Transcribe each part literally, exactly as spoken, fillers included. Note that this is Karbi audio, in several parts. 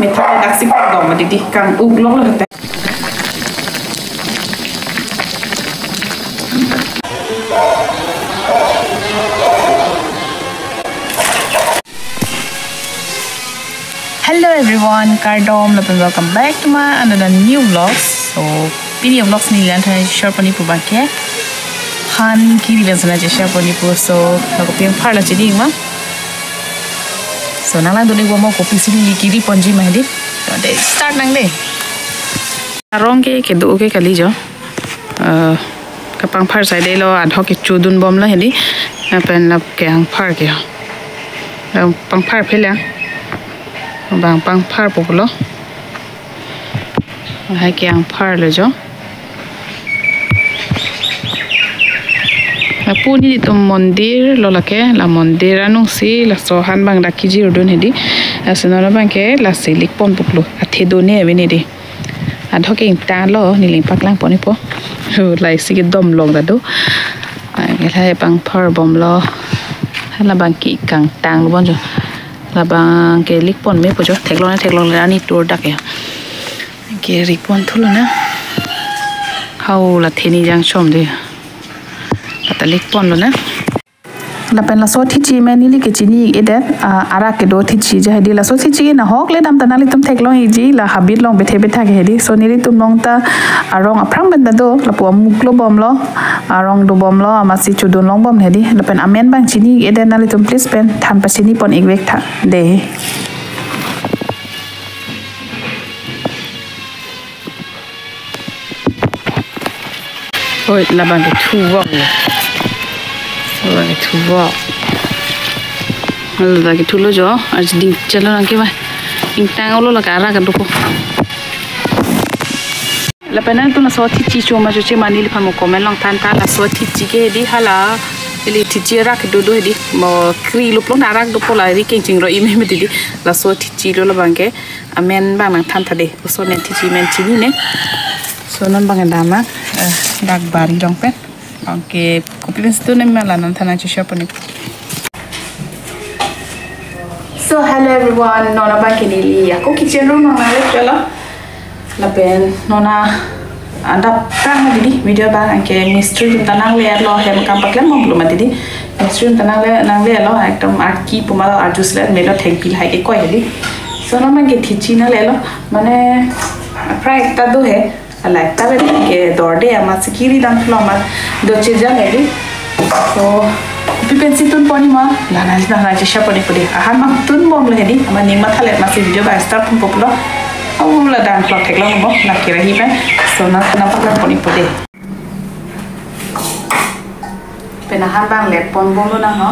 Methang daksi kangdom didi kang-uklok lo te. Hello everyone, kardom lapen welcome back to my another new vlogs. So, pini vlogs neli langthan share pon-ikpo abangke, han kiri pen sana share pon-ikpo. So, la kopi apharlo chini ma. So, nang langdun-ikpo mo kopisi neli kiri ponji ma hedi. So, de start nang de. Arong ke kedo ke kali jo. Eh, kapangphar saidelo, adhok kechodun bomlo hedi. Lapen la ke-angphar ke. Pangphar phelang. Bang pangpharpo pulo. Lahai ke-angpharlo jo. Lapu nelitum mondir lo lake, la mondir anungsi laso han abang dak kejir dun hedi. Lasi non abangke lasi lik ponpo pulo. Athe do ne ave hedi. Adhok ke ingtanglo, neli paklang pon-ikpo. Hu, laisi kedom long ta do. Lahai pangphar bomlo. Hala abangke kangtanglo bon jo. Labangke lik pon mepo jo. Theklong ne theklongle ani tur dak ya. Ke lik pon thulo na. Hau la theni jang chom de. Kata lik ponlo na. Lapen laso thichi amen neli ke chini-ik-edet, ah, arak kedo thichi ja hedi. Laso thichi ke nahok le dam ta nanglitum theklong-ikji, la habit along bethe betha ke hedi. So nelitum along ta arong aphrang pen ta do, lapu amuklo bomlo, arong do bomlo, amatsi chodun long bom hedi. Lapen amen abang chini-ik-edet, nanglitum please pen than pachini pon-ik vek tha de. Oi, labangke thuvok lo. Labangke thuvok. Labangke thulo jo. Arjuding chalo nangke ba. Ingtang olo la kara ka duko. Lapen nangtum laso thichi cho ma choche ma neliphan mo comment along than tha, laso thichi ke hedi hala. Ili thichi arak kedo do hedi. Mo kri luplo na arak dopo la ri kengching ro ime me hedi. Laso thichi lo labangke. Amen abang nangthan tha de. Oso nen thichi amen chinine. So non abang dam nang, eh, dak bari along pen. Oke, kopi pen situ ne ma la nangthan nang share pon-ik. So hello everyone, non abangke neli ako kitchen room along nangle chalo. Lapen non adap tang ma hedi, video abangke mistri atum ta nangle-etlo, hem kam paklem bomlo ma hedi. Mistri atum ta nangle, nangle-etlo, ekdom arki puma arjusle melo thengpi lahai kekoi hedi. So non abangke thichi nangle-etlo, mane fry ta do he, alai ta be ke dorde amatsi kiri dam thlo amat doche jang hedi. So, kopi pen si tun pon-ik ma, la nang, la nang share pon-ikpo de. Ahan abang tun bomlo hedi, amat ning mathalet amatsi video abang start ponpo pulo. Au la dam thlo theklong mo, la kerahi pen. So, nang, nang paklang pon-ikpo de. Pen ahan abang let pon bomlo nang ho.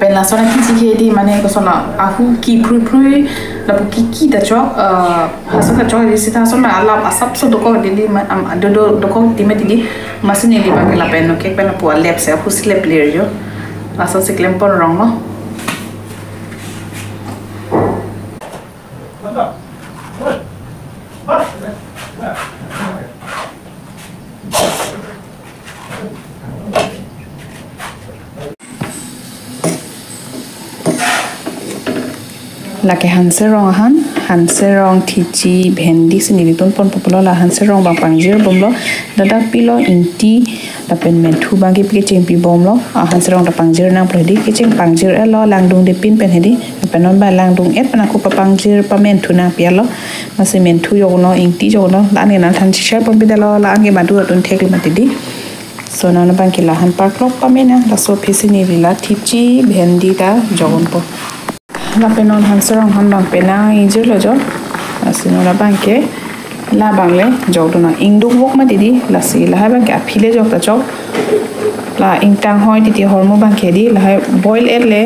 Pen lason akiji ke hedi mane koson ahu ki phrui phrui lapu ki ki ta chok, eh, hason ta chok hedi sita hason ma alap asapso dokok hedi ma, am, do, do, dokok ti ma hedi, amatsi neli abangke lapen no kek pen lapu alep si ahu si lep lir jo. Lason si klem pon rong lo. Lake hanserong ahan, hanserong, thichi, bhendi si neli tun ponpo pulo, la hanserong abang pangjir bomlo, ladak pilo ingti, lapen menthu abangke pi kecheng pi bomlo, a hanserong ta pangjir nangpo hedi, kecheng pangjir-etlo, langdungde pin pen hedi, lapen non abang langdung-et pen ako papangjir pamenthu nangpi-etlo, amatsi menthu jokno, ingti jokno, la-an ke nangthan share ponpidetlo, la-an ke madu atun thek ma hedi. So non abangke la han parklok pame nang, laso aphi si neli la thichi bhendi ta jokpo. Lapen non hanserong ahan abang penang ingjirlo jo. Lasi non abangke labang le jokdun nang, ingduk vok ma hedi, lasi lahai abangke aphi le jok ta chok. La ingtang hoi titi ahormu abangke hedi, lahai boil-et le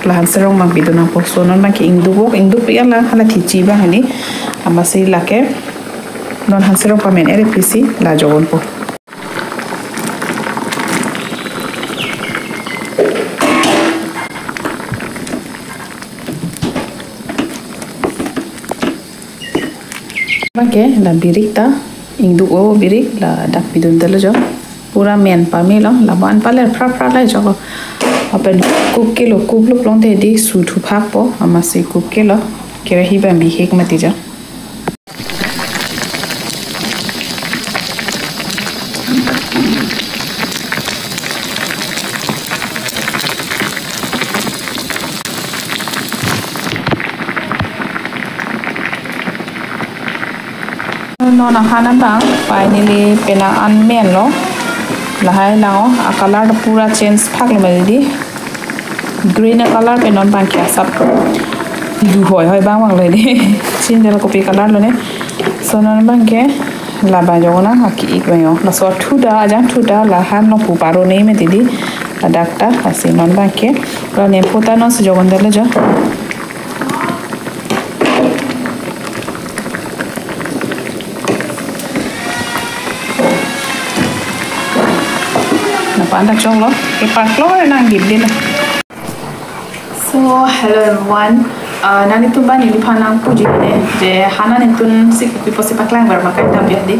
la hanserong abang pidun nangpo. So non abangke ingduk vok, ingduk pi-et lang hala thichi abang hedi. Amatsi lake non hanserong pamen-et aphi si la jokpo. Bangke la birik ta ingduk-o, birik ladak pidun detlo jo. Pura men pame lo, labang paler phra phra lai jo. Lapen kup kelo, kup lo pulote di su thuphakpo, amatsi kup kelo, kerahi bang bihek mati jo. Non ahan abang finally penang an menlo. Lahai lang-o, a color ta pura change phaklo mati di. Green a color pen non bangke asap du hoi hoi bang bang lo di. Chin jala kopi color lo ne. So non bangke labang jo na aki ik bang jo. Laso thuda, ajang thuda lahan lo pu paro ne mati di. Ladak ta, lasi non bangke. Lo ne phu ta non sujok on detlo jo. Napa anda chonglo, e park lo nang gip din. So, hello everyone. Uh, nangtum ba neliphan nangpuji ne, je han nangtum si kopi pusi paklang ber makai ta biar di.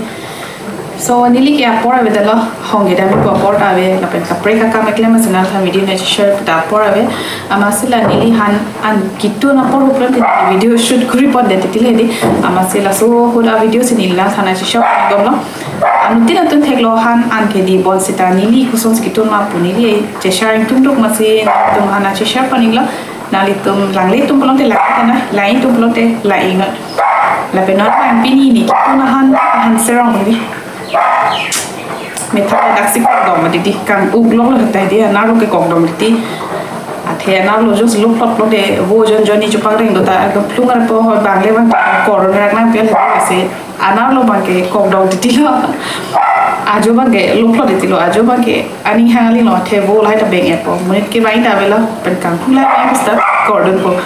So, neli ke apor avedetlo, hong ke dam ko apor ta ave, lapen kaprek akam keklem asinal than video ne share ta apor ave. Amatsi la neli han an kitun apor huprem te video shoot kuri pon det titile di. Amatsi laso ahut a video si neli la than share pon bomlo. Anuttin nangtum theklo han an ke di bonsita neli koson si kitun ma pu neli che share tum duk amatsi nangtum han che share pon iklo. Nanglitum langle tum pulote lang tena, lang-i tum pulote lang-i non. Lapen non bang pini ne kitun ahan, ahan serong ni. Methang daksi kokdom mati di, kang-uk lok lo ta di, anerlo ke kokdom mati. Athe anerlo just lok lok lo de, vo jon jon ni chupak reng do ta, ekdom plung arpo hoi bang le bang kor rak nang pel hasi. Anerlo bangke kokdom titilo. Ajo bangke lok lo titilo, ajo bangke aning hang aling lo, athe vo lahai ta beng epo. Monit ke bang ta avelo, pen kangkung lahai bang start kordon po.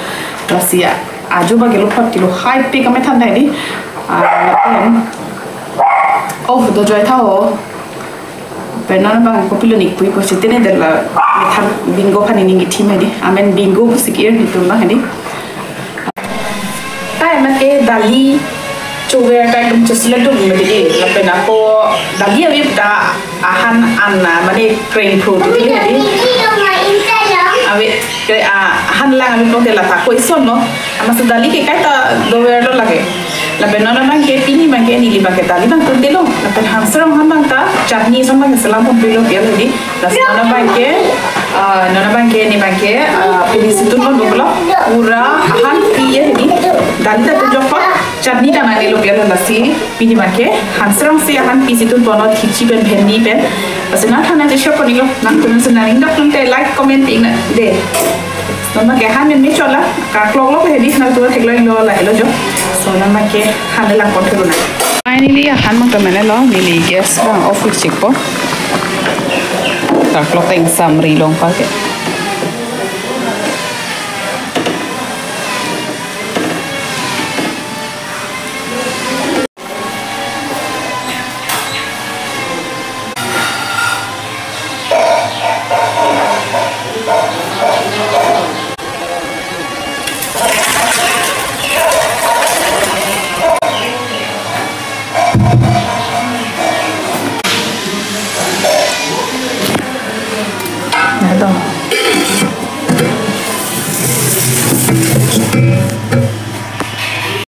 Lasi a, ajo bangke lok lo titilo, hai pe kame than dai di. Ah, lapen. Oh, do joy tha ho. Pen non bang kopilo ne pupo sitene de la methan bingo aphan ne ningje thim hedi. Amen bingo pusi ke-ir netum bang hedi. Tai mate dali chover tai tum chesle tum mate di. Lapen ako dali ave ta ahan an na mane kreng phru di hedi. Ave ke a, ahan lang ave pon ke la ta ko ison lo. Amatsi dali ke kaita doverlo lake. Lapen non bangke pini bangke neli bangke dali bang tun telo. Lapen han serong han bang ta chutney son bangke selam pon pilo pial hedi. Lasi non bangke, ah, non bangke ne bangke, ah, pini si tun pon duklo. Pura han pi ye hedi. Dali ta tun jokpa. Chutney ta nang nelo pial lasi pini bangke. Han serong si han pi si tun pon lo thichi pen bhendi pen. Lasi non than che share pon iklo. Nangtum si nang ning dok tum te like comment pin na de. Non bangke han men me chola, kaklok lo hedi nangtum theklong lo lahelo jo. So non bangke han lang pon thuru na. Finally, han bang ta menlo, neli gas bang off chikpo. Kaklok teng samri long pa ke.